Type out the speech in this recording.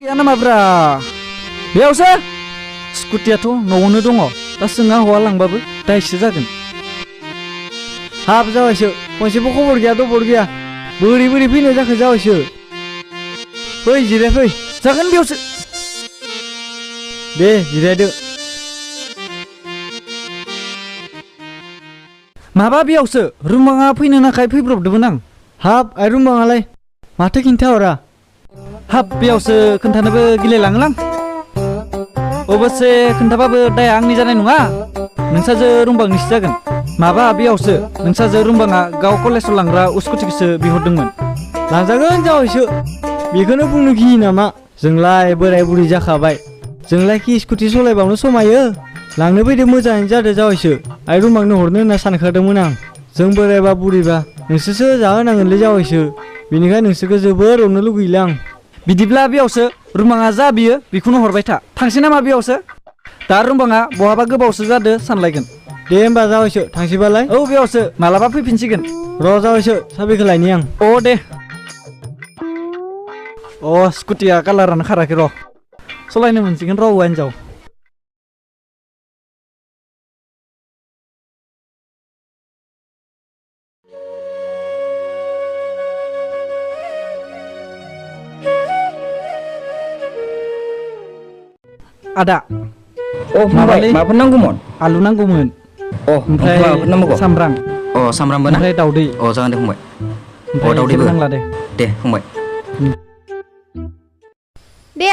गैया नामा ब्रा बेयावसो स्कुटियाथ' न'आवनो दङ दा सोंना हौवा लांबाबो दायसो जागोन हाब जाबायसो खनसेबो खबर गैया दबर गैया बोरै बोरै फैनाय जाखो जाबायसो फै जिराय फै जागोन बेयावसो दे जिरायदो माबा बेयावसो रुमाङा फैनो नाखाय फैब्रबदोंमोन आं हाब आइ रुमाङालाय माथो खिन्थाहरा हाब बेयावसो खोन्थानोबो गिलायलाङोलां अबसे खोन्थाबाबो दाया आंनि जानाय नङा नोंसाजो रुमबांनिसो जागोन माबा बेयावसो नोंसाजो रुमबाङा गाव कलेजाव लांग्रा स्कुटिखौसो बिहरदोंमोन लांजागोन जाबायसो बेखौनो बुंनो गियो नामा जोंलाय बोराय बुरि जाखाबाय जोंलाय कि स्कुटि सालायबावनो समायो लांनो फैदो मोजाङैनो जादो जाबायसो आइ रुमबांनो हरनो होनना सानखादोंमोन आं जों बोरायबा बुरिबा नोंसोरसो जाहोनांगोनलै जाबायसो बेनिखायनो नोंसोरखौ जोबोर अननो लुगैयोलै आं बिदिब्ला बेयावसो रुमाङा जा बियो बेखौनो हरबाय था थांसै नामा बेयावसो दा रुमबाङा बहाबा गोबावसो जादो सानलायगोन दे होमबा जाबायसो थांसैबालाय औ बेयावसो मालाबा फैफिनसिगोन र' जाबायसो साबिखौ लायनि आं अ दे अ स्कुटिया कालारानो खाराखै र' सलायनो मोनसिगोन र' हौवा हिनजाव आदा फंबाय माबाफोर नांगौमोन आलु नांगौमोन ओमफ्राय सामब्राम सामब्रामबो ना ओमफ्राय दाउदै जागोन दे फंबाय ओमफ्राय दाउदैबो नांला दे दे फंबाय दे